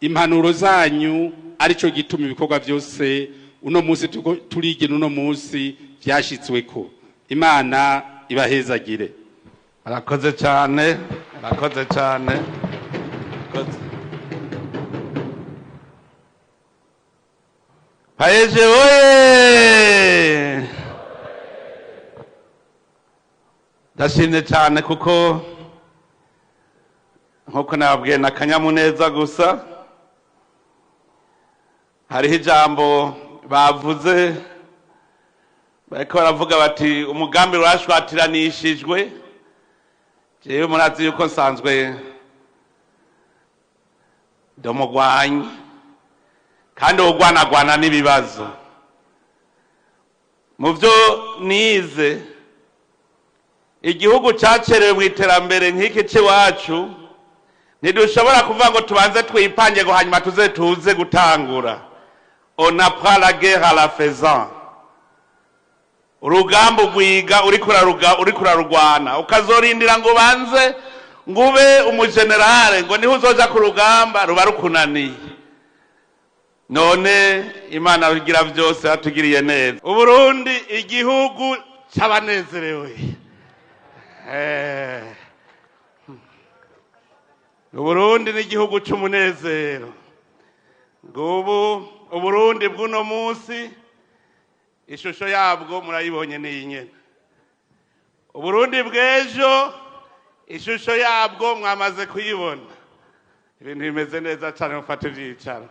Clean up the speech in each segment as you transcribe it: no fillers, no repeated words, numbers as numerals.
Impanuro zanyu arico gituma ibikorwa byose uno munsi turigena uno munsi vyashitsweko. Imana ibahezagire. Murakoze cyane, murakoze cyane. PAEEJ oye! Ndashimye cyane kuko nkuko nababwiye na kanyamuneza gusa. Hariho ijambo bavuze, bariko baravuga bati umugambi urashwatiranishijwe. Jewe murazi yuko nsanzwe ndamugwanyi, kandi ugwanagwana n'ibibazo. Mu byo nize, igihugu cacerewe mu iterambere nk'iki c'iwacu, ntidushobora kuvuga ngo tubanze twipange ngo hanyuma tuze tuze gutangura. On apprend la guerre à la faisant. Urugamba ugwiga uriko urarugwana, ukazorindira ngo ubanze ngo ube umugenerale ngo niho uzoja ku rugamba, ruba rukunaniye. None Imana rugira byose yatugiriye neza. Uburundi igihugu c'abanezerewe. Uburundi ni igihugu c'umunezero. Ngubu Uburundi bw'uno munsi ishusho yabwo murayibonye ni nyene. Uburundi bw'ejo ishusho yabwo mwamaze kuyibona. Ibintu bimeze neza cyane, mufate ivyicaro.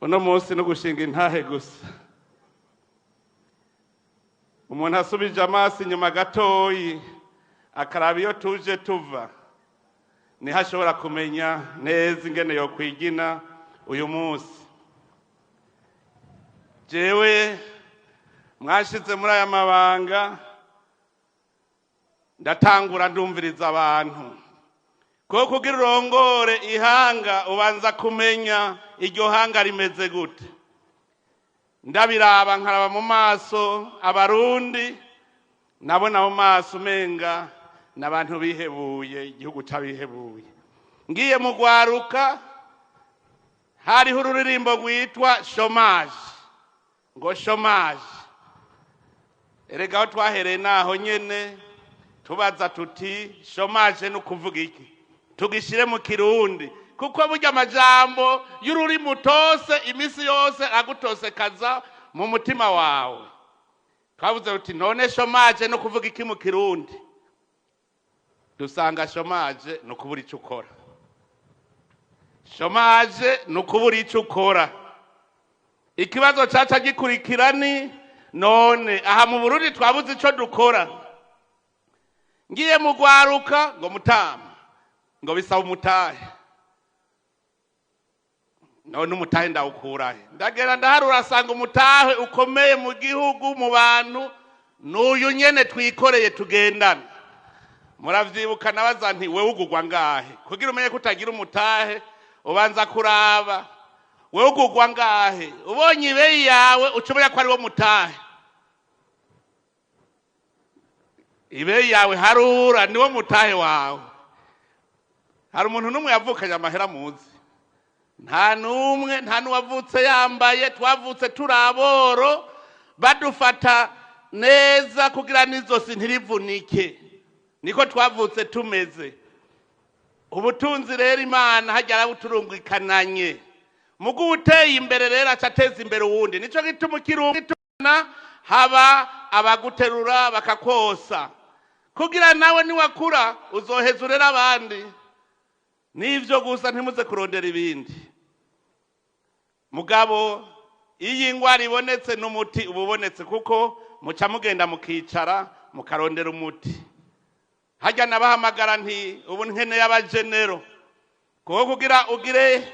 Uno munsi no gushinga intahe gusa. Umuntu asubije amaso inyuma gatoyi akaraba iyo tuje tuva, niho ashobora kumenya neza ingene yo kwigina uyu munsi. Jewe mwashize muri aya mabanga, ndatangura ndumviriza abantu. Ko kugira urongore ihanga ubanza kumenya iryo hanga rimeze gute. Ndabiraba nkaraba mu maso abarundi, nabona mu maso umenga n'abantu bihebuye, igihugu c'abihebuye. Ngiye mu gwaruka, hariho ururirimbo rwitwa chômage, ngo chômage. Erega aho twahereye naho nyene tubaza tuti chômage ni ukuvuga iki? Tugishire mu Kirundi, kuko burya amajambo y'ururimi utose imisi yose agutosekaza mu mutima wawe. Twavuze tuti none chômage ni ukuvuga iki mu Kirundi? Dusanga chômage ni ukubura ico ukora. Chômage ni ukubura ico ukora. Ikibazo caca gikurikira ni none aha mu Burundi twabuze ico dukora. Ngiye mu gwaruka ngo mutama, ngo bisaba umutahe. None umutahe ndawukurahe? Ndagera ndaharura asanga umutahe ukomeye mu gihugu mu bantu n'uyu nyene twikoreye tugendana. Muravyibuka nabaza nti wewe ugugwa ngahe? Kugira umenye ko utagira umutahe ubanza kuraba wewe ugugwa ngahe. Ubonye ibeyi yawe ucumenya ko ari wo mutahe. Ibeyi yawe harura niwo mutahe wawe. Hari umuntu n'umwe yavukanye amahera muzi? Nta n'umwe, nta n'uwavutse yambaye. Twavutse turi aboro, badufata neza kugira n'izosi ntirivunike. Niko twavutse tumeze. Ubutunzi rero Imana hajya arabuturungikananye. Mugu uteye imbere rero aca ateza imbere uwundi. Nico gituma ukirungikana haba abaguterura bakakwosa, kugira nawe niwakura uzoheza urere abandi. Nivyo gusa, ntimuze kurondera ibindi. Mugabo iyo ingwara ibonetse n'umuti uba ubonetse, kuko muca mugenda mukicara mukarondera umuti. Hajya nabahamagara nti ubu nkeneye abajenero, kuko kugira ugire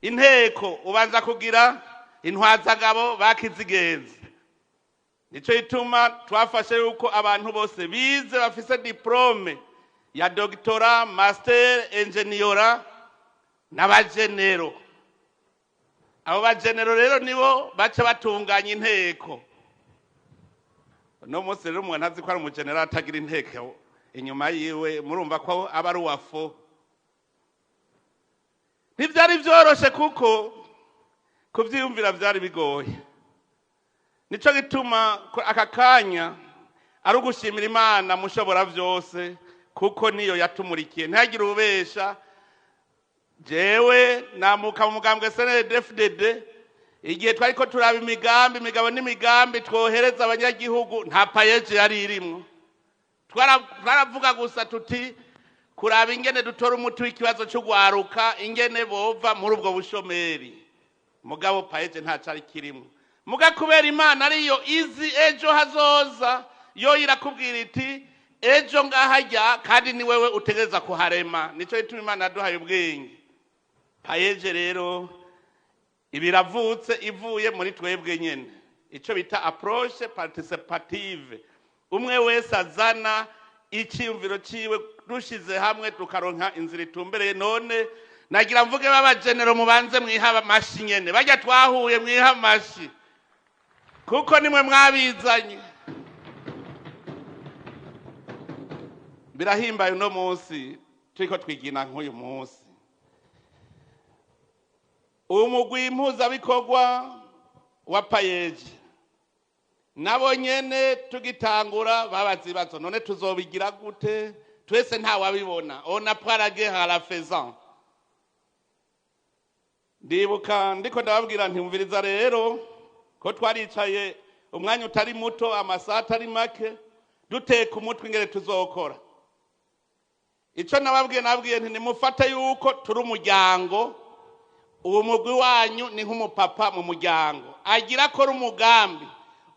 inteko ubanza kugira intwazagabo bakizigenza. Nico gituma twafashe yuko abantu bose bize bafise diplome ya doctora, master, engineer n'abajenero. Abo bajenero rero nibo baca batunganya inteko. No munsi rero umuntu azi ko ari umujenero atagira inteko inyuma yiwe, murumva ko aba ari uwafo. Ntivyari vyoroshe kuko kuvyiyumvira vyari bigoye. Nico gituma aka kanya ari ugushimira Imana mushobora vyose, kuko niyo yatumurikiye. Ntihagire ububesha. Jewe namuka mu mugambwe CNDD-FDD, igihe twariko turaba imigambi, imigabo n'imigambi twohereza abanyagihugu, nta PAEEJ yari irimwo. Twaravuga gusa tuti kuraba ingene dutora umuti w'ikibazo c'ugwaruka, ingene bova muri ubwo bushomeri. Mugabo PAEEJ nta cari kirimwo. Muga kubera Imana ariyo izi ejo hazoza, yo irakubwira iti ejo ngahajya, kandi ni wewe utegereza kuharema. Nico gituma Imana yaduhaye ubwenge. PAEEJ rero ibiravutse ivuye muri twebwe nyene, ico bita approche participative. Umwe wese azana iciyumviro ciwe, dushize hamwe tukaronka inzira itumbereye. None nagira mvuge b'abagenero, mubanze mwiha amashi nyene, barya twahuye mwiha amashi, kuko nimwe mwabizanye. Birahimbaye uno munsi turiko twigina nk'uyu munsi. Umugwi mpuzabikorwa wa PAEEJ nabo nyene tugitangura babaza ibibazo, none tuzobigira gute? Twese ntawabibona, on apprend la guerre à la faisant. Ndibuka ndiko ndababwira nti umviriza rero ko twaricaye umwanya utari muto, amasaha atari make, duteka umutwe ingene tuzokora. Ico nababwiye, nababwiye nti nimufate yuko turi umuryango. Uwo mugwi wanyu ni nk'umupapa mu muryango agira akora umugambi.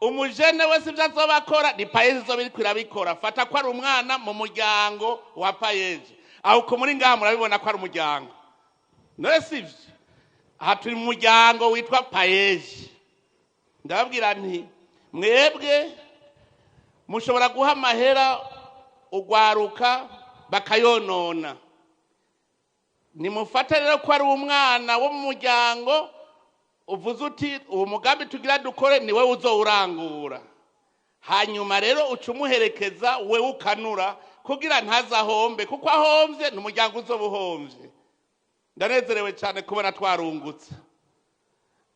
Umujene wese ibyo azoba akora ni PAEEJ izoba iriko irabikora. Fata ko ari umwana mu muryango wa PAEEJ. Aho uko muri ngaha murabibona ko ari umuryango, none si ivyo? Aha turi mu muryango witwa PAEEJ. Ndababwira nti mwebwe mushobora guha amahera ugwaruka bakayonona. Nimufate rero ko ari umwana wo mu muryango, uvuze uti uwo mugambi tugira dukore ni wewe uzowurangura. Hanyuma rero uca umuherekeza, wewe ukanura kugira ntazahombe, kuko ahomvye ni umuryango uzoba uhomvye. Ndanezerewe cyane kubona twarungutse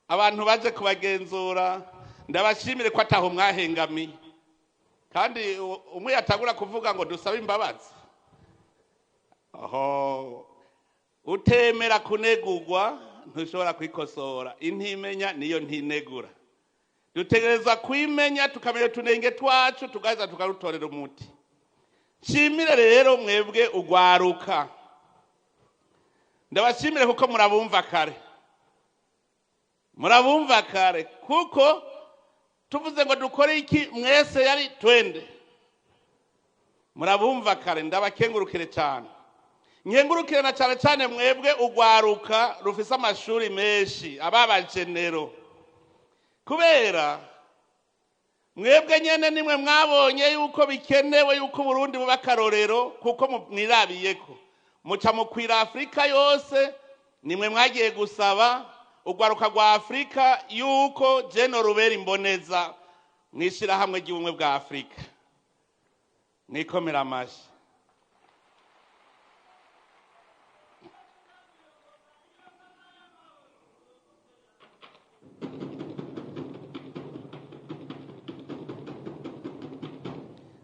abantu baje kubagenzura. Ndabashimire ko ataho mwahengamiye. Kandi umwe yatangura kuvuga ngo dusabe imbabazi. Oho, utemera kunegurwa ntushobora kwikosora. Intimenya niyo ntinegura. Dutegereza kwimenya, tukamenya utunenge twacu, tugaza tukarutorera umuti. Nshimire rero mwebwe ugwaruka, ndabashimire kuko murabumva kare, murabumva kare, kuko tuvuze ngo dukore iki mwese yari twende. Murabumva kare, ndabakengurukire cyane. Nkengurukire na cyane cyane mwebwe ugwaruka rufise amashuri menshi, ababagenero, kubera mwebwe nyene nimwe mwabonye yuko bikenewe yuko Burundi buba akarorero, kuko mwirabiyeko muca mukwira Afurika yose. Nimwe mwagiye gusaba ugwaruka rwa Afurika yuko jeno rubera imboneza mw'ishirahamwe ry'ubumwe bwa Afurika. Nikomera amashi.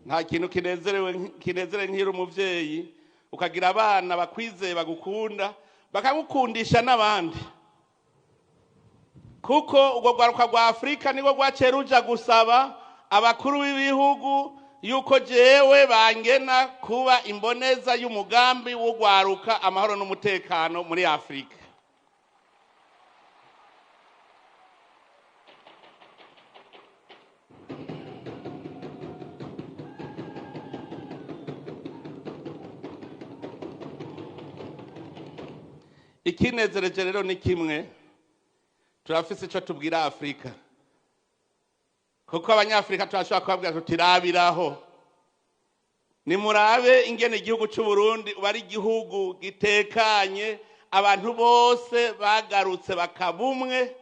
Nta kintu kinezerewe kinezere nk'iri umuvyeyi ukagira abana bakwizeye, bagukunda, bakagukundisha n'abandi, kuko urwo rwaruka rwa Afurika nirwo rwaciye ruja gusaba abakuru b'ibihugu yuko jewe bangena kuba imboneza y'umugambi w'ugwaruka, amahoro n'umutekano muri Afurika. Ikinezereje rero ni kimwe, turafise ico tubwira Afurika, kuko Abanyafurika turashobora kubabwira tuti rabiraho, nimurabe ingene igihugu c'u Burundi uba ari igihugu gitekanye, abantu bose bagarutse bakabumwe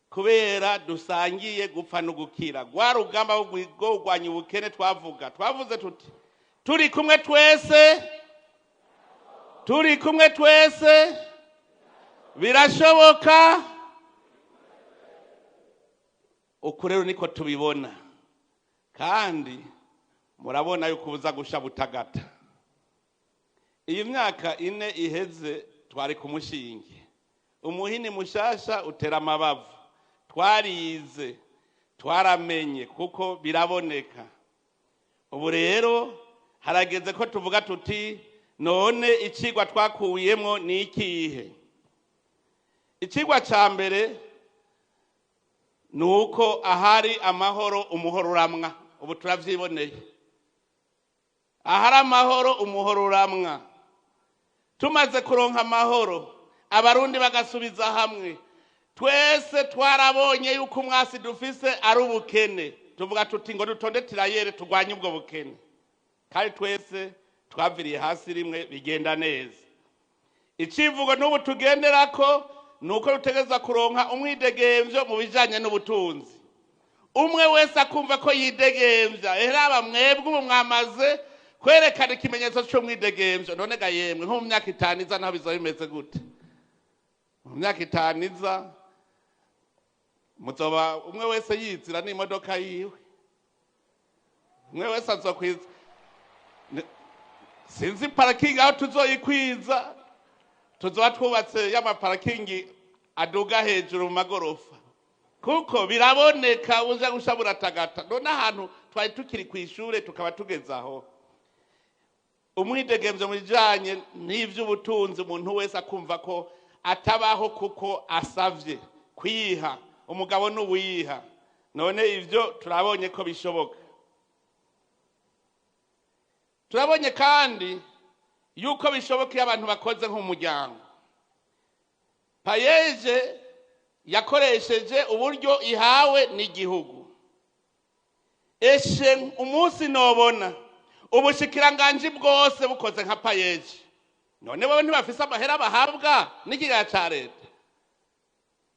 kubera dusangiye gupfa no gukira. Rwa rugamba rwo kurwanya ubukene twavuga, twavuze tuti turi kumwe twese, turi kumwe twese. Birashoboka. Uku rero niko tubibona, kandi murabona yuko ubuza gusha butagata. Iyi myaka 4 iheze twari ku mushinge, umuhini mushasha utera amabavu. Twarize, twaramenye, kuko biraboneka. Ubu rero harageze ko tuvuga tuti none icigwa twakuyemwo ni ikihe? Icigwa ca mbere ni uko ahari amahoro umuhoro uramwa. Ubu turavyiboneye, ahari amahoro umuhoro uramwa. Tumaze kuronka amahoro, abarundi bagasubiza hamwe, twese twarabonye yuko umwasi dufise ari ubukene. Tuvuga tuti ngo dutonde tirayere turwanye ubwo bukene, kandi twese twaviriye hasi rimwe, bigenda neza. Icivugo n'ubu tugenderako ni uko dutegerezwa kuronka umwidegemvyo mu bijanye n'ubutunzi, umwe wese akumva ko yidegemvya. Eraba mwebwe ubu mwamaze kwerekana ikimenyetso c'umwidegemvyo. None ga yemwe, nko mu myaka 5 iza naho bizoba bimeze gute? Mu myaka 5 iza muzoba umwe wese yizira n'imodoka yiwe, umwe wese azokwiza. Sinzi parakingi aho tuzoyikwiza, tuzoba twubatse y'amaparakingi aduga hejuru mu magorofa, kuko biraboneka uza gusha buratagata. None ahantu twari tukiri kw'ishure tukaba tugeze aho. Umwidegemvyo mu bijanye n'ivy'ubutunzi, umuntu wese akumva ko atabaho kuko asavye kwiha, umugabo n'uwiha. None ivyo turabonye ko bishoboka. Turabonye kandi yuko bishoboka iyo abantu bakoze nk'umuryango. Payeje yakoresheje uburyo ihawe n'igihugu. Eshe umunsi nobona ubushikiranganji bwose bukoze nka Payeje, none bo ntibafise amahera bahabwa n'ikigega ca leta?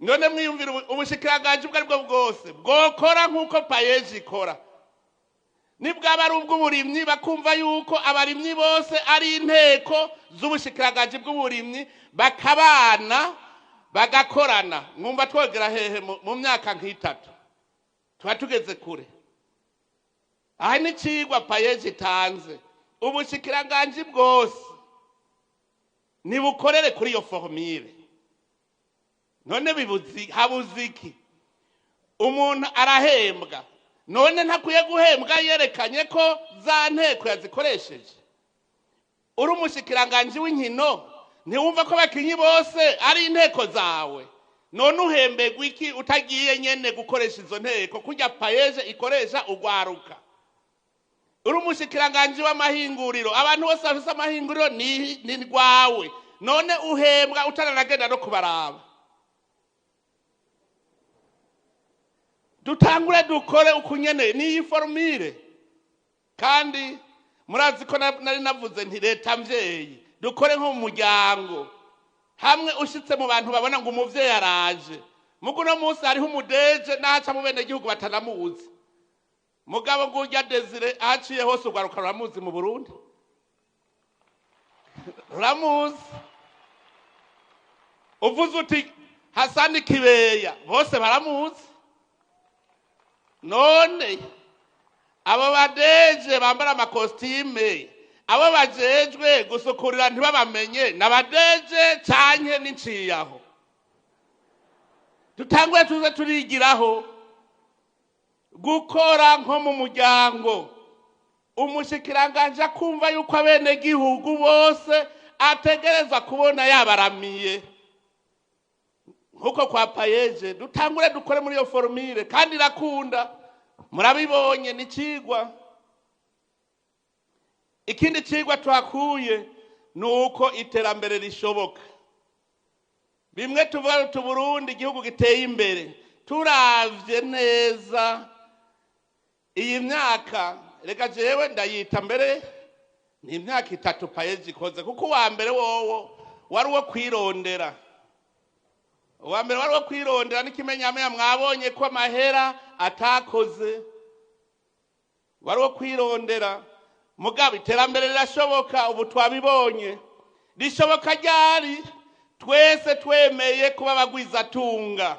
None mwiyumvira ubushikiranganji ubwo aribwo bwose bwokora nk'uko Payeje ikora, nibwaba ari ubw'uburimyi bakumva yuko abarimyi bose ari inteko z'ubushikiranganji bw'uburimyi, bakabana bagakorana. Mwumva twogera hehe mu myaka nk'itatu? Tuba tugeze kure. Aha ni icigwa Payeje itanze. Ubushikiranganji bwose nibukorere kuri iyo formule. None habuze iki? Umuntu arahembwa, none ntakwiye guhembwa yerekanye ko za nteko yazikoresheje? Uri umushikiranganji w'inkino, ntiwumva ko abakinyi bose ari inteko zawe? None uhembegwa iki utagiye nyene gukoresha izo nteko kurya Payeje ikoresha ugwaruka? Uri umushikiranganji w'amahinguriro, abantu bose bafise amahinguriro ni rwawe, none uhembwa utaranagenda no kubaraba? Dutangure dukore ukunyene n'iyi formule. Kandi murazi ko nari navuze nti leta mvyeyi, dukore nko mu muryango hamwe. Ushitse mu bantu babona ngo umuvyeyi araje. Mugu uno munsi hariho umudeje n'ahaca mu benegihugu batanamuzi, mugabo ngurya Desire ahaciye hose urwaruka ruramuzi mu Burundi, ruramuzi. Uvuze uti Hasani Kibeya, bose baramuzi. None abo badeje bambara amakositime, abo bajejwe gusukurira ntibabamenye, n'abadeje canke n'inciyaho? Dutangure tuze turigiraho gukora nko mu muryango. Umushikiranganji akumva yuko abenegihugu bose ategerezwa kubona yabaramiye nkuko kwa Payeje. Dutangure dukore muri iyo formule, kandi irakunda, murabibonye ni cigwa. Ikindi cigwa twakuye ni uko iterambere rishoboka. Bimwe tuvuga tuti Burundi igihugu giteye imbere, turavye neza iyi myaka, reka jewe ndayita mbere ni imyaka 3 Payeje ikoze, kuko uwa mbere wowo wari uwo kwirondera. Uwa mbere wari uwo kwirondera n'ikimenyamenya, mwabonye ko amahera atakoze, wari uwo kwirondera. Mugabo iterambere rirashoboka, ubu twabibonye. Rishoboka ryari? Twese twemeye kuba abagwizatunga,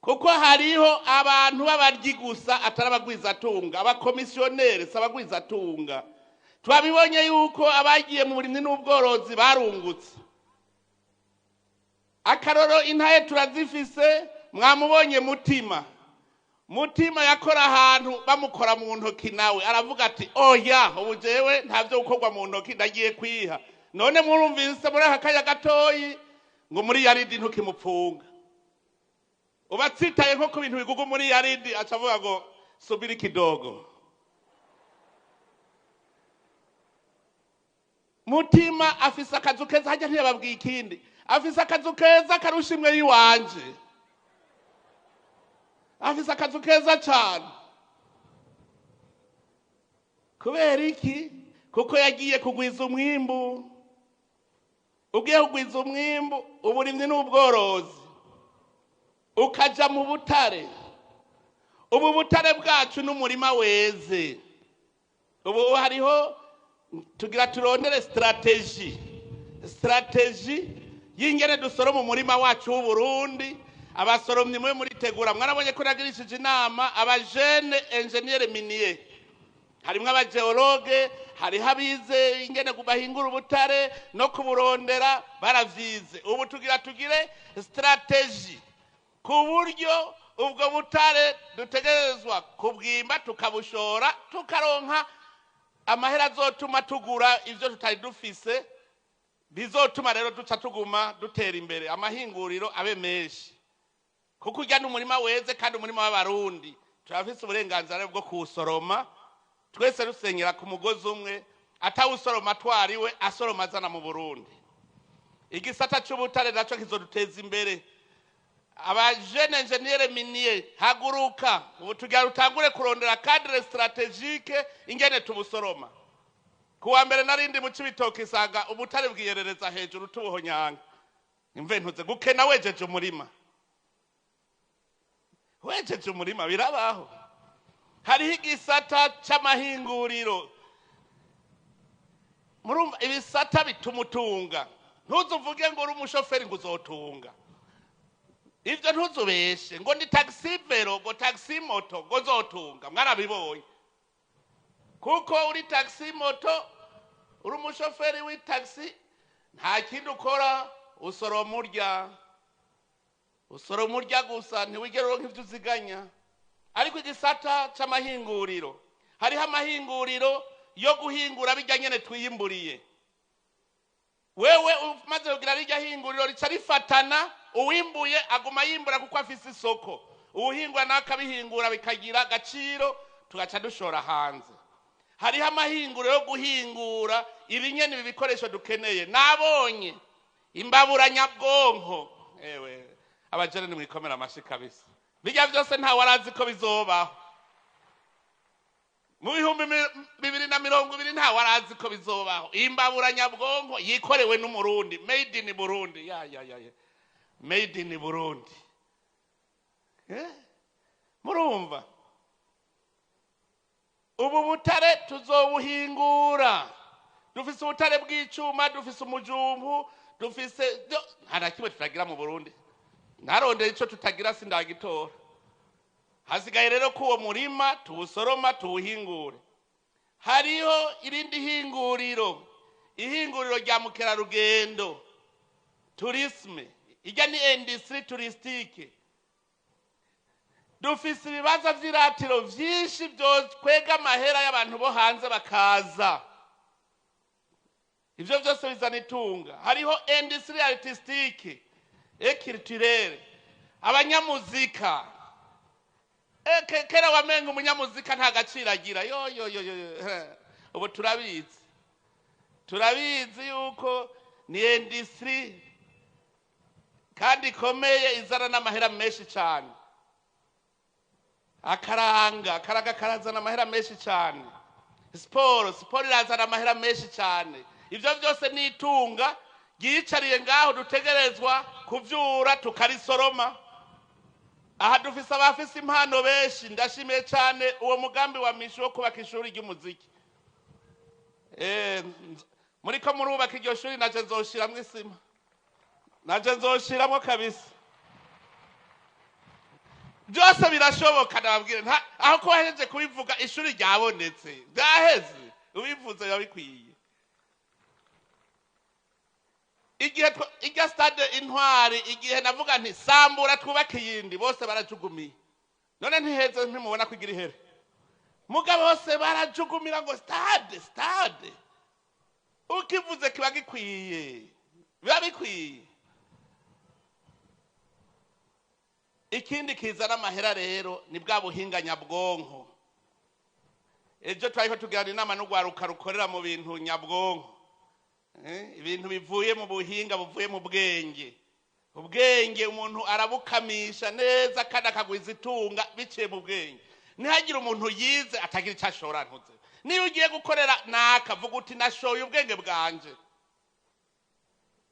kuko hariho abantu b'abaryi gusa atari abagwizatunga, abakomisiyoneri si abagwizatunga. Twabibonye yuko abagiye mu burimyi n'ubworozi barungutse. Akaroro intaye turazifise, mwamubonye Mutima. Mutima yakora ahantu bamukora mu ntoki, nawe aravuga ati oya, ubu jewe nta vyo gukorwa mu ntoki, ndagiye kwiha. None murumvise muri aka kanya gatoyi ngo muri yaridi ntukimupfunga, uba atsitaye nko ku bintu bigugu muri yaridi, aca avuga ngo subiri kidogo. Mutima afise akazu keza, hajya ntiyababwiye ikindi, afise akazu keza karusha imwe y'iwanje, afise akazu keza cane. Kubera iki? Kuko yagiye kugwiza umwimbu. Ugiye kugwiza umwimbu, uburimyi n'ubworozi, ukaja mu butare. Ubu butare bwacu n'umurima weze. Ubu hariho tugira turondere strategy y'ingene dusoroma umurima wacu w'Uburundi. Abasoromyi mwe muritegura, mwarabonye ko nagirishije inama abajene engineer minier, harimwo abageologue, hariho abize ingene bahingura ubutare no kuburondera, baravyize. Ubu tugira tugire strategy ku buryo ubwo butare dutegerezwa kubwimba tukabushora, tukaronka amahera azotuma tugura ivyo tutari dufise, bizotuma rero duca tuguma dutera imbere, amahinguriro abe menshi. Kuko urya n'umurima weze kandi umurima w'Abarundi, turafise uburenganzira bwo kuwusoroma twese rusenyera ku mugozi umwe, atawusoroma atwariwe, asoroma azana mu Burundi. Igisata c'ubutare naco kizoduteza imbere. Abajene engineer minier, haguruka ubu tugira rutangure kurondera cadre stratégique ingene tubusoroma. Kuwa mbere narindi mu Cibitoke isanga ubutare bwiyerereza hejuru tubuhonyanga. Imve ntuze gukena wejeje umurima, wejeje umurima birabaho. Hariho igisata c'amahinguriro, murumva ibisata bitumutunga. Ntuzuvuge ngo uri umushoferi ngo uzotunga, ivyo ntuzubeshe ngo ni taxi vero, ngo taxi moto ngo uzotunga. Mwarabibonye, kuko uri taxi moto, uri umushoferi w'itaxi, nta kindi ukora, usoroma urya, usoroma urya gusa, ntiwigera uronka ivyo uziganya. Ariko igisata c'amahinguriro, hariho amahinguriro yo guhingura bijya nyene twiyimburiye. Wewe umaze kugira rirya hinguriro rica rifatana, uwimbuye aguma yimbura kuko afise isoko, uwuhingura nawe akabihingura bikagira agaciro, tugaca dushora hanze. Hariho amahinguriro yo guhingura ibinyene ibi bikoresho dukeneye. Nabonye imbabura nyabwonko, ewe abajene nimwikomera amashi kabisa. Bijya vyose nta warazi ko bizobaho. Mu 2020 nta warazi ko bizobaho. Imbabura nyabwonko yikorewe n'Umurundi, made in Burundi. Ya ya ya, made in Burundi. Murumva ubu butare tuzobuhingura. Dufise ubutare bw'icuma, dufise umujumbu, dufise nta na kimwe tutagira mu Burundi. Narondeye ico tutagira sindagitora. Hasigaye rero ko uwo murima tuwusoroma tuwuhingure. Hariho irindi hinguriro, ihinguriro rya mukerarugendo, tourisme, ijya ni industrie touristique. Dufise ibibanza vy'iratiro vyinshi vyokwega amahera y'abantu bo hanze bakaza. Ivyo vyose bizana itunga. Hariho industrie artistique et culturelle, abanyamuzika. Kera wamenga umunyamuzika nta gaciro agira. Yo yo yo yo, ubu turabizi, turabizi yuko ni industrie kandi ikomeye, izana n'amahera menshi cyane. Akaranga, akaranga karazana amahera menshi cyane. Siporo, siporo irazana amahera menshi cyane. Ivyo vyose ni itunga ryicariye ngaho dutegerezwa kuvyura tukarisoroma. Aha dufise abafise impano benshi. Ndashimiye cyane uwo mugambi wa Mishu wo kubaka ishuri ry'umuziki. Muriko murubaka iryo shuri, naje nzoshiramwo isima. Naje nzoshiramo kabisa. Byose birashoboka, ndababwire. Aho ko wahejeje kubivuga, ishuri ryabonetse, byaheze, ubivuze biba bikwiye. Igihe irya stade Intwari, igihe navuga nti sambura twubake iyindi, bose barajugumiye. None ntiheze? Ntimubona ko igira ihere? Mugabo bose barajugumira ngo stade, stade. Ukivuze kiba gikwiye, biba bikwiye. Ikindi kizana amahera rero ni bwa buhinga nyabwonko. Ejo twariko tugirana inama n'urwaruka rukorera mu bintu nyabwonko, ibintu bivuye mu buhinga, buvuye mu bwenge. Ubwenge umuntu arabukamisha neza kandi akagwiza itunga biciye mu bwenge. Ntihagire umuntu yize atagira icyo ashora. Ntuze niyo ugiye gukorera naka, vuga uti nashoye ubwenge bwanje.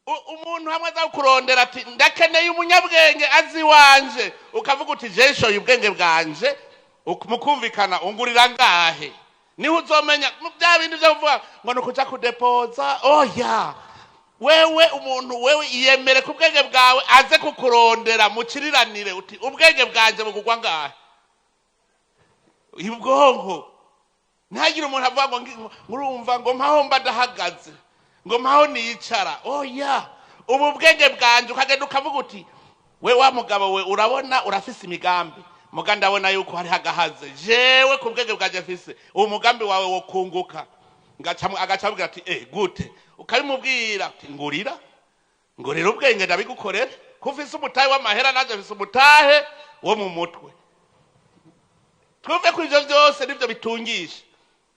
Umuntu hamwe aza kurondera ati ndakeneye umunyabwenge azi iwanje, ukavuga uti je nshoye ubwenge bwanje, mukumvikana ungurira ngahe. Niho uzomenya bya bindi byo kuvuga ngo ni ukuja kudepoza. Oya, wewe umuntu, wewe iyemere ku bwenge bwawe, aze kukurondera mukiriranire, uti ubwenge bwanje bugurwa ngahe. Ubwonko, ntihagire umuntu avuga ngo ngurumva ngo mpaho mba ndahagaze, ngo mpaho nicara. Oya, ubu bwenge bwanje, ukagenda ukavuga uti we wa mugabo we, urabona urafise imigambi, muga ndabona yuko hari hagahaze. Jewe ku bwenge bwanje mfise, uwo mugambi wawe wo kunguka. Agaca avuga ati gute? Ukabimubwira uti ngurira, ngurira ubwenge ndabigukorera, ko ufise umutahe w'amahera, nanjye mfise umutahe wo mu mutwe. Twumve ko ivyo vyose nivyo bitungisha.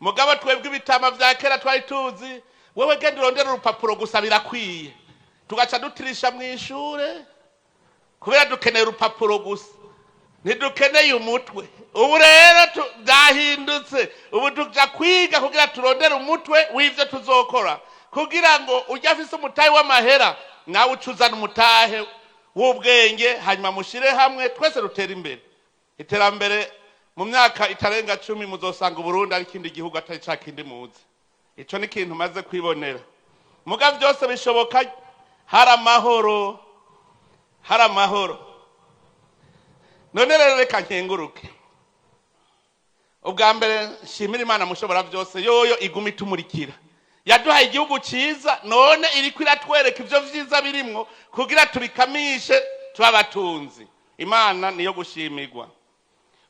Mugabo twebwe ibitama vya kera twari tuzi, wewe genda urondera urupapuro gusa birakwiye, tugaca dutirisha mw'ishure kubera dukeneye urupapuro gusa, ntidukeneye umutwe. Ubu rero byahindutse. Ubu tuja kwiga kugira turondere umutwe w'ivyo tuzokora, kugira ngo ujye afise umutahe w'amahera, nawe uce uzana umutahe w'ubwenge, hanyuma mushire hamwe twese dutere imbere. Iterambere mu myaka itarenga 10 muzosanga Uburundi ari ikindi gihugu, atari ca kindi muzi. Ico ni ikintu maze kwibonera. Muga vyose bishoboka hari amahoro, hari amahoro. None rero reka nkenguruke. Ubwa mbere nshimira Imana mushobora byose, yoyo iguma itumurikira, yaduhaye igihugu cyiza, none iriko iratwereka ivyo vyiza birimwo kugira tubikamishe tuba abatunzi. Imana niyo gushimirwa.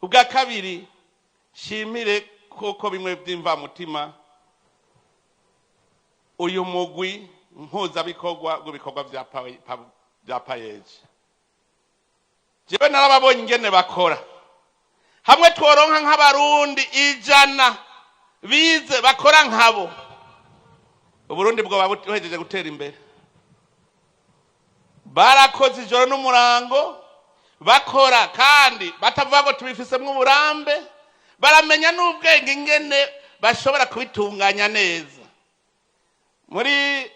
Ubwa kabiri, shimire koko bimwe by'imvamutima uyu mugwi mpuzabikorwa w'ibikorwa vya PAEEJ. Jewe narababonye ingene bakora. Hamwe tworonka nk'abarundi 100 bize bakora nkabo, Uburundi bwoba buhejeje gutera imbere. Barakoze ijoro n'umurango bakora, kandi batavuga ngo tubifisemwo uburambe. Baramenya n'ubwenge ingene bashobora kubitunganya neza. Muri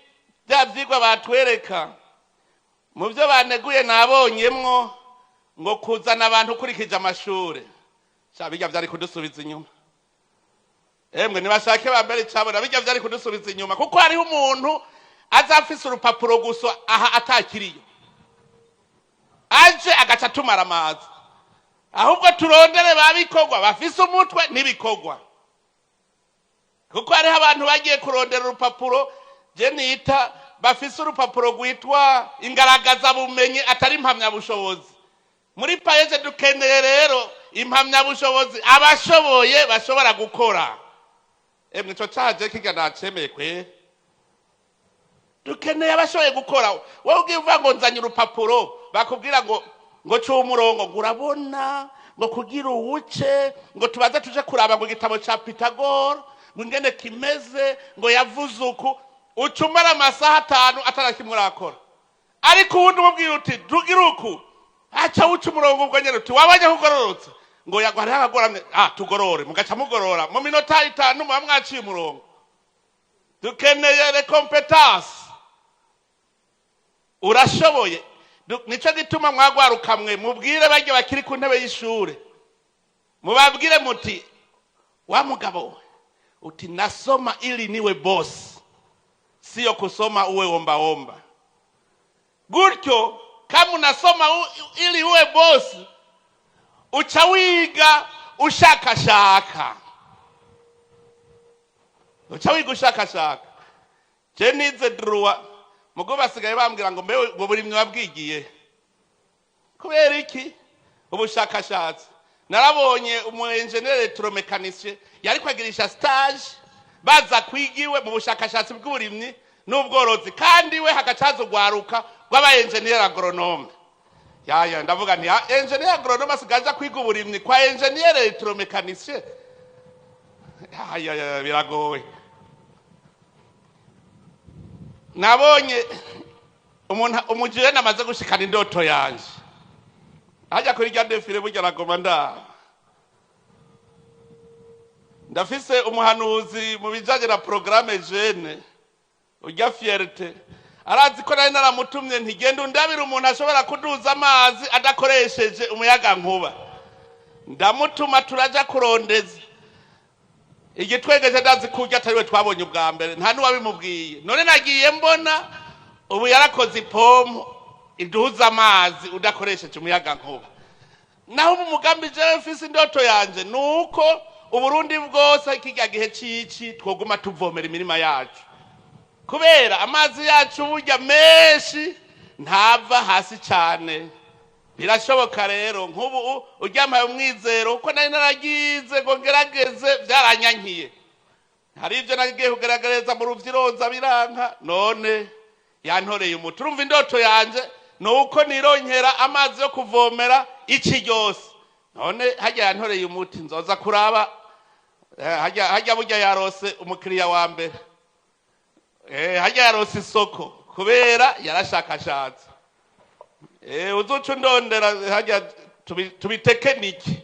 bya vyigwa batwereka, mu byo baneguye nabonyemwo ngo kuzana abantu ukurikije amashure. Sha, bijya vyari kudusubiza inyuma. Emwe, nibashake bambere icabona, bijya vyari kudusubiza inyuma, kuko hariho umuntu azafise urupapuro gusa aha atakiriyo, aje agaca atumara amazi. Ahubwo turondere babikorwa bafise umutwe n'ibikorwa, kuko hariho abantu bagiye kurondera urupapuro, je nita bafise urupapuro rwitwa ingaragazabumenyi, atari impamyabushobozi. Muri PAEEJ dukeneye rero impamyabushobozi, abashoboye bashobora gukora. Emwe, ico caje kirya nacemeye kwe. Dukeneye abashoboye gukora. Wowe ugiye uvuga ngo nzanye urupapuro, bakubwira ngo ca umurongo, ngo urabona ngo kugira uwuce, ngo tubaze tuje kuraba ngo igitabo ca Pythagore ngo ingene kimeze, ngo yavuze uku, uca umara amasaha 5 atarakimwe urakora. Ariko uwundi umubwira uti tugira uku, aca wuca umurongo ubwo nyene, uti wabonye ko ugororotse? Ngo yagwa hariho akagoramye, tugorore, mugaca mugorora mu minota 5 muba mwaciye umurongo. Dukeneye les compétences. Urashoboye. Nico gituma mwagwarukamwe mubwire barya bakiri ku ntebe y'ishure, mubabwire muti wa mugabo we, uti nasoma ili niwe boss, siyo kusoma uwe omba omba. Gutyo kama unasoma ili uwe bosi, uca wiga ushakashaka, uca wiga ushakashaka. Je nize droit, mugo basigaye bambwira ngo mbe ngo burimyi wabwigiye kubera iki? Ubushakashatsi. Narabonye umu ingénieur électromécanicien yari kwagirisha stage, baza kwigiwe mu bushakashatsi bw'uburimyi n'ubworozi, kandi we hagacaza ugwaruka rw'aba ingénieur agronome. Yaya, ndavuga nti: "Ah, ingénieur agronome asigaye aja kwiga uburimyi kwa ingénieur électromécanicien." Aya, ya, biragoye. Nabonye umuntu umujene amaze gushikana indoto yanje hajya kuri rya défilé. Burya nagoma ndaha, ndafise umuhanuzi mu bijanye na programme jeune urya Fierté, arazi ko nari naramutumye ntigenda undabira umuntu ashobora kuduza amazi adakoresheje umuyaga nkuba. Ndamutuma, turaja kurondeza igitwengeje. Ndazi kurya atariwe twabonye ubwa mbere, nta n'uwabimubwiye. None nagiye mbona ubu yarakoze ipompo iduza amazi udakoresheje umuyaga nkuba. Naho ubu umugambi jewe mfise, indoto yanje ni uko Uburundi bwose kirya gihe cici twoguma tuvomera imirima yacu, kubera amazi yacu burya menshi ntava hasi cyane. Birashoboka rero. Nk'ubu uryampaye umwizero, kuko nari naragize ngo ngerageze, byaranyankiye. Hari ibyo nagiye kugerageza mu ruvyironza biranka, none yantoreye umuti. Urumva, indoto yanje ni uko nironkera amazi yo kuvomera ici ryose. None hajya yantoreye umuti, nzoza kuraba. Hajya burya yarose umukiriya wa mbere. Hajya yarose isoko kubera yarashakashatse. Uzoca undondera hajya tubitekenike,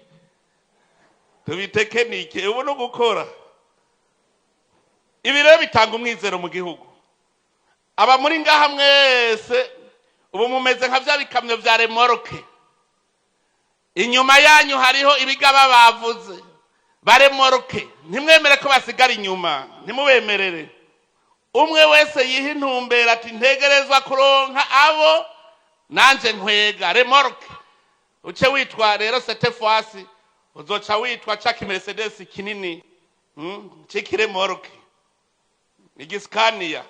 tubitekenike. Ubu no gukora ibi rero bitanga umwizero mu gihugu. Aba muri ngaha mwese ubu mumeze nka bya bikamyo vya remorque. Inyuma yanyu hariho ibigaba bavuze ba remorque. Ntimwemere ko basigara inyuma, ntimubemerere. Umwe wese yiha intumbero ati: "Ntegerezwa kuronka abo nanje nkwega remorque." Uce witwa rero cette fois-ci, uzoca witwa ca kimercedes kinini, C'ikiremorque, igisikaniya.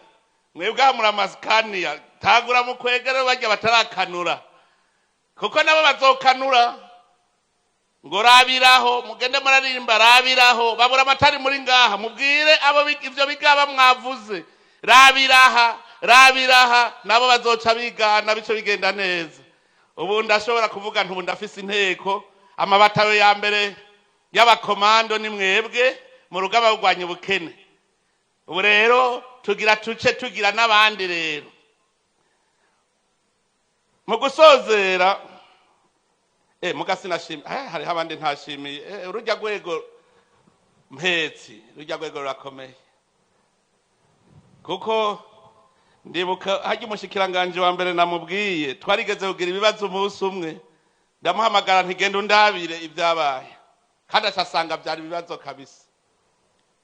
Mwebwe aha muri amasikaniya, tagura mu kwegera barya batarakanura, kuko nabo bazokanura ngo rabiraho. Mugende muraririmba rabiraho. Babura amatari muri ngaha, mubwire abo ivyo bigaba mwavuze: "Rabiraha, rabiraha." Nabo bazoca bigana, bico bigenda neza. Ubu ndashobora kuvuga nti ubu ndafise inteko. Amabatayo ya mbere y'abakomando ni mwebwe mu rugamba rurwanya ubukene. Ubu rero tugira tuce tugira n'abandi. Rero mu gusozera, muga sinashimiye, hariho abandi ntashimiye. Urujya rwego mpetsi, rujya rwego rurakomeye, kuko ndibuka hajya umushikiranganje wa mbere namubwiye, twarigeze kugira ibibazo umunsi umwe, ndamuhamagara ntigenda undabire ibyabaye, kandi acasanga byari ibibazo kabisa.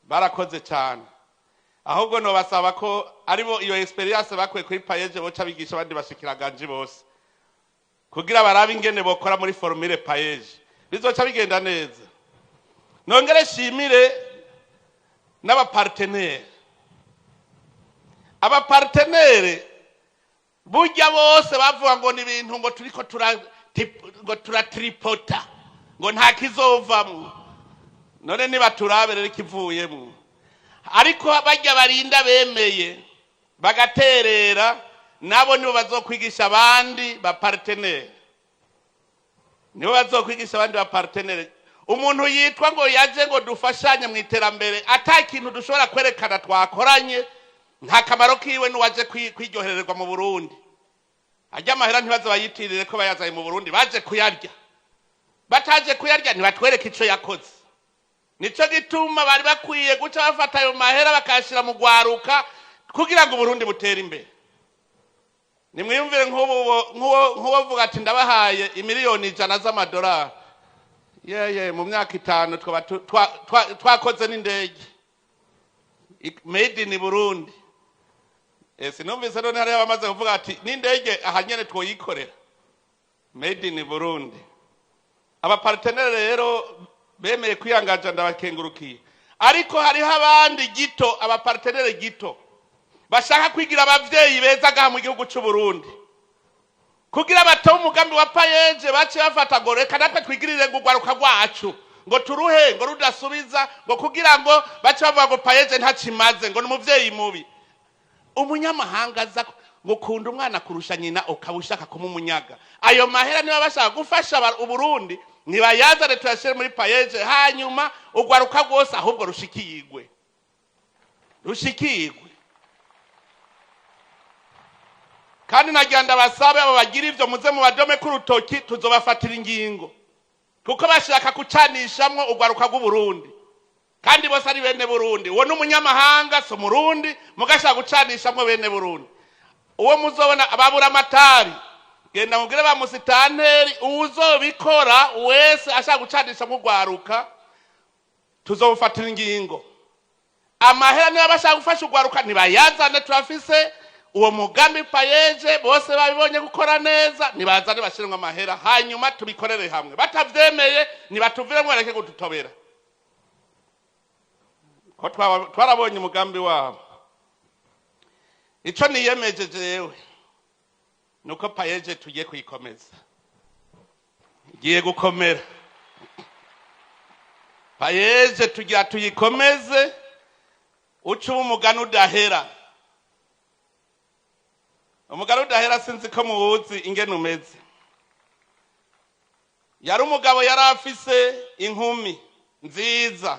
Barakoze cyane. Ahubwo nobasaba ko aribo iyo expérience bakuye kuri PAEEJ boca bigisha abandi bashikiranganje bose, kugira barabe ingene bokora muri formule PAEEJ, bizoca bigenda neza. Nongere shimire n'abapartenaires. Abapartenaires burya bose bavuga ngo ni ibintu ngo turiko tura ngo turatripota, ngo nta kizovamwo. None nibaturabe rero ikivuyemwo. Ariko barya barinda bemeye bagaterera, nabo nibo bazokwigisha abandi ba partenaires, nibo bazokwigisha abandi ba partenaires. Umuntu yitwa ngo yaje ngo dufashanye mu iterambere, ata kintu dushobora kwerekana twakoranye, nta kamaro kiwe. N'uwaje kwiryohererwa mu Burundi, ajya amahera ntibaze bayitirire ko bayazanye mu Burundi baje kuyarya. Bataje kuyarya, ntibatwereke ico yakoze. Nico gituma bari bakwiye guca bafata ayo mahera bakayashira mu gwaruka, kugira ngo Uburundi butere imbere. Nimwiyumvire nk'uwo vuga ati: "Ndabahaye imiliyoni 100 z'amadolari." Yeye, mu myaka 5 twaba twakoze n'indege made in Burundi. Sinumvise none hariyo abamaze kuvuga ati n'indege aha nyene twoyikorera made in Burundi. Aba partenaires rero bemeye kwiyangaja, ndabakengurukiye. Ariko hariho abandi gito, aba partenaires gito bashaka kwigira abavyeyi beza ngaha mu gihugu c'u Burundi kugira batobe umugambi wa PAEEJ, bace bafata ngo reka natwe twigirire ngo urwaruka rwacu ngo turuhe ngo rudasubiza, ngo kugira ngo bace bavuga ngo PAEEJ ntakimaze, ngo ni umuvyeyi mubi. Umunyamahanga aza ngo kunda umwana kurusha nyina, ukaba ushaka kumumunyaga. Ayo mahera niba bashaka gufasha Uburundi, ntibayazane tuyashyire muri PAEEJ, hanyuma urwaruka rwose ahubwo rushikirwe, rushikirwe. Kandi nagira ndabasabe, abo bagira ivyo muze mu badome k'urutoki, tuzobafatira ingingo, kuko bashaka kucanishamwo urwaruka rw'Uburundi kandi bose ari bene Burundi. Uwo ni umunyamahanga, si Umurundi, mugashaka gucanishamwo bene Burundi. Uwo muzobona, ababura amatari, genda mubwire ba musitanteri, uwuzobikora wese ashaka gucanishamwo urwaruka tuzomufatira ingingo. Amahera niba bashaka gufasha urwaruka, ntibayazane, turafise uwo mugambi PAEEJ, bose babibonye gukora neza, nibazane bashiremwo amahera, hanyuma tubikorere hamwe. Batavyemeye, nibatuviremwo, bareke kudutobera, ko twarabonye umugambi wabo. Ico niyemeje jewe nuko PAEEJ tugiye kuyikomeza, igiye gukomera. PAEEJ tugira tuyikomeze, uca uba umugani udahera. Umugani udahera, sinzi ko muwuzi ingene umeze. Yari umugabo yari afise inkumi nziza,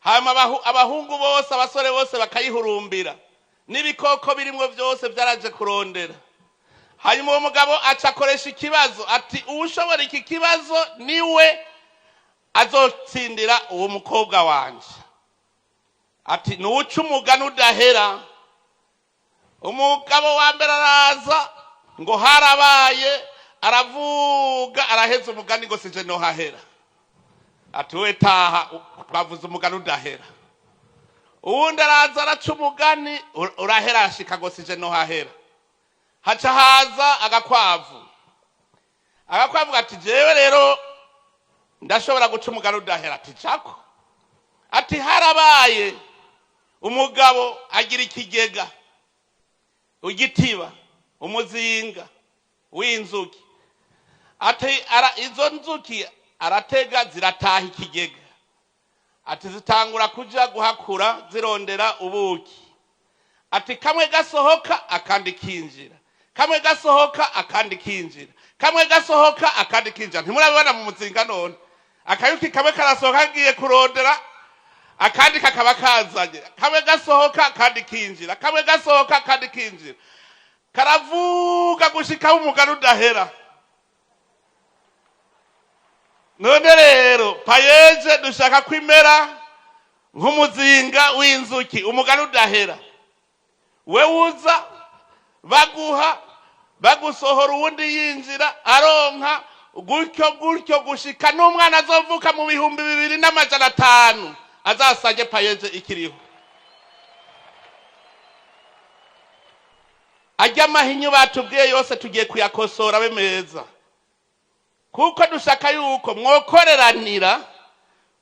hanyuma abahungu bose, abasore bose bakayihurumbira, n'ibikoko birimwo byose byaraje kurondera. Hanyuma uwo mugabo aca akoresha ikibazo, ati uwushobora iki kibazo niwe azotsindira uwo mukobwa wanje. Ati nuwuca umugani udahera. Umugabo wa mbere araza, ngo harabaye, aravuga, araheza umugani, ngo sije nohahera. Ati we taha, twavuze umugani udahera. Uwundi araza, araca umugani urahera, ashika, ngo sije nohahera. Haca haza agakwavu. Agakwavu ati jewe rero ndashobora guca umugani udahera. Ati jako. Ati harabaye umugabo agira ikigega, igitiba, umuzinga w'inzuki. Ati izo nzuki aratega zirataha ikigega. Ati zitangura kuja guhakura zirondera ubuki. Ati kamwe gasohoka akandi kinjira, kamwe gasohoka akandi kinjira, kamwe gasohoka akandi kinjira. Ntimurabibona mu muzinga none? Akayuki kamwe karasohoka kagiye kurondera, akandi kakaba kazanye. Kamwe gasohoka akandi kinjira, kamwe gasohoka akandi kinjira, karavuga gushikaho umugani udahera. None rero PAEEJ dushaka kwimera nk'umuzinga w'inzuki, umugani udahera. We uza baguha, bagusohora, uwundi yinjira aronka, gutyo gutyo gushika n'umwana azovuka mu 2500 azasange PAEEJ ikiriho. Ajya amahinyu batubwiye yose tugiye kuyakosora abe meza, kuko dushaka yuko mwokoreranira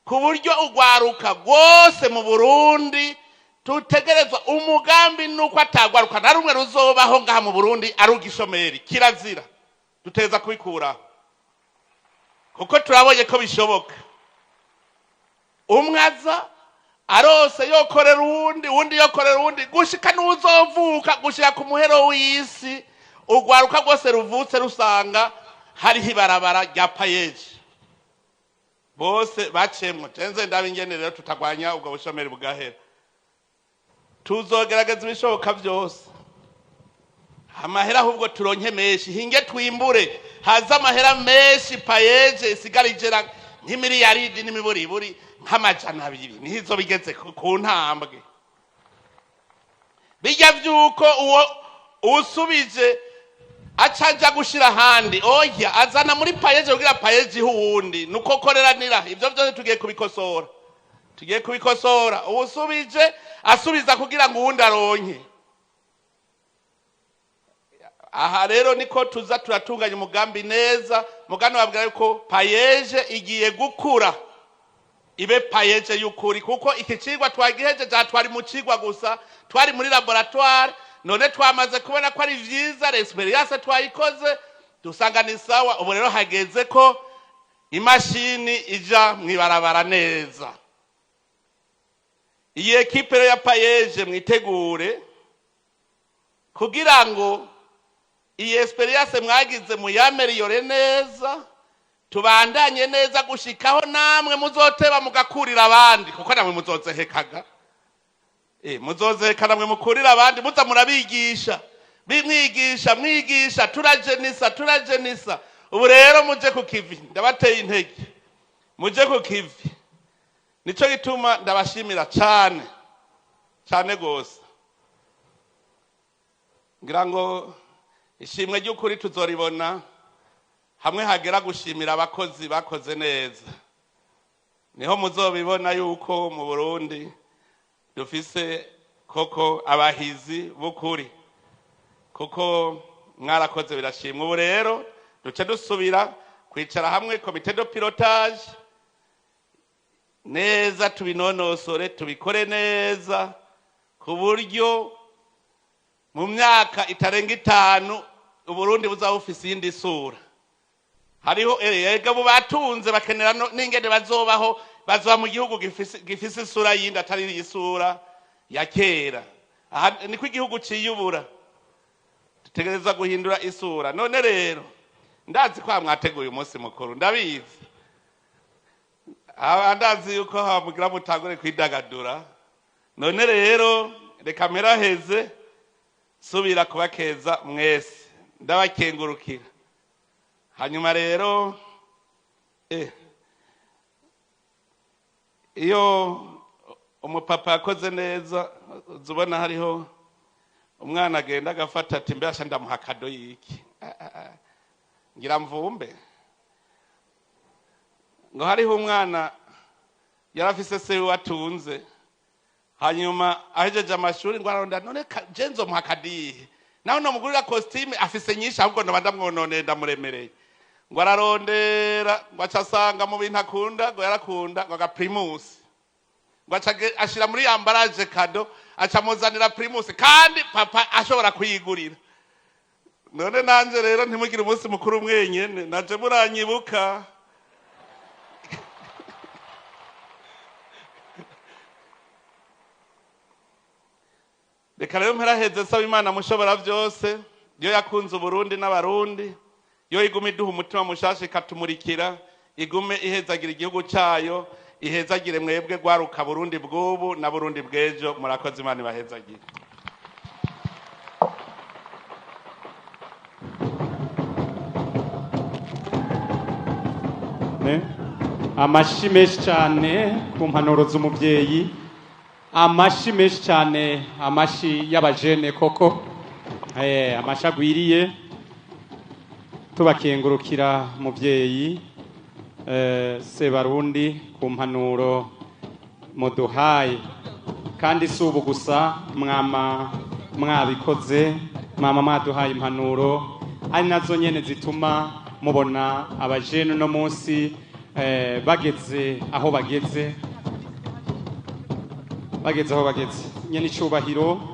ku buryo urwaruka rwose mu Burundi tutegerezwa. Umugambi nuko atagwaruka na rumwe ruzobaho ngaha mu Burundi ari ugishomeri. Kirazira, duteza kubikuraho, kuko turabonye ko bishoboka. Umwe aza arose yokorera uwundi, uwundi yokorera uwundi, gushika n'uzovuka, gushika ku muhero w'isi, urwaruka rwose ruvutse rusanga hariho ibarabara rya PAEEJ bose bacemwo. Cenze ndaba ingene rero tutagwanya ubwo bushomeri bugahera. Tuzogerageza ibishoboka byose, amahera ahubwo turonke menshi, hinge twimbure, haze amahera menshi, PAEEJ isigara igera nk'imiliyaridi n'imiburiburi nk'200, niho izo bigeze ku ntambwe. Bijya by'uko uwo usubije aca aja gushira ahandi, oya, azana muri PAEEJ kugira PAEEJ ihe uwundi, nuko koreranira. Ibyo byose tugiye kubikosora, tugiye kubikosora. Uwusubije asubiza kugira ngo uwundi aronke. Aha rero niko tuza turatunganya umugambi neza. Mugano babwira yuko PAEEJ igiye gukura ibe PAEEJ y'ukuri, kuko iki cigwa twagihejeje, twari mu cigwa gusa, twari muri laboratoire. None twamaze kubona ko ari vyiza, expérience twayikoze dusanga ni sawa. Ubu rero hageze ko imashini ija mwibarabara neza. Iyi équipe rero ya PAEEJ mwitegure kugira ngo iyi expérience mwagize muyaméliore neza, tubandanye neza gushikaho namwe muzoteba mugakurira abandi, kuko namwe muzozehekaga, muzozeheka namwe mukurira abandi, muza murabigisha, bimwigisha mwigisha, turajenisa turajenisa. Ubu rero muje ku kivi, ndabateye intege, muje ku kivi. Nico gituma ndabashimira cane cane gose. Ngira ngo ishimwe ry'ukuri tuzoribona hamwe hagera gushimira abakozi bakoze neza, niho muzobibona yuko mu Burundi dufise koko abahizi b'ukuri, kuko mwarakoze birashimwa. Ubu rero duce dusubira kwicara hamwe, comité de pilotage, neza, tubinonosore, tubikore neza, ku buryo mu myaka itarenga 5 Uburundi buzaba bufise iyindi sura. Hariho ega bu batunze bakenera n'ingene bazobaho, bazoba mu gihugu gifise isura yindi atari isura ya kera. Aha niko igihugu ciyubura, dutegereza guhindura isura. None rero ndazi ko mwateguye umunsi mukuru, ndabizi. Aba ndazi yuko hamugira mutangure kwidagadura. None rero reka mperaheze subira kubakeza mwese, ndabakengurukira. Hanyuma rero iyo umupapa yakoze neza, uzubona hariho umwana agenda agafata ati: "Mbasha ndamuha cadeau yiki?" Ah, ah, ah. Ngira mvumbe ngo hariho umwana yarafise se atunze, hanyuma ahejeje amashuri ngo aronda: "None je nzomuha cadeau iyihe? Nawe nomugurira costume afise nyinshi, ahubwo noba ndamwononeye, ndamuremereye." Ngo ararondera, ngo aca asanga mu bintu akunda, ngo yarakunda ngo aga Primus, ngo aca ashira muri emballage cadeau, aca amuzanira Primus kandi papa ashobora kuyigurira. None nanje rero ntimugire umunsi mukuru mwenyene, naje muranyibuka. Reka rero mperaheze nsaba Imana mushobora byose, yo yakunze Uburundi n'Abarundi, yo igume iduha umutima mushasha, ikatumurikira, igume ihezagira igihugu cyayo, ihezagire mwebwe gwaruka Burundi bw'ubu na Burundi bw'ejo. Murakoze, Imana ibahezagire. Ne? Amashi menshi cyane ku mpanuro z'umubyeyi, amashi menshi cyane, amashi y'abajene koko, amashi agwiriye. Tubakengurukira mubyeyi Sebarundi ku mpanuro muduhaye, kandi si ubu gusa, mwama mwabikoze, mwama mwaduhaye impanuro, ari nazo nyene zituma mubona abajene uno munsi bageze aho bageze, bageze aho bageze. Nyene icubahiro.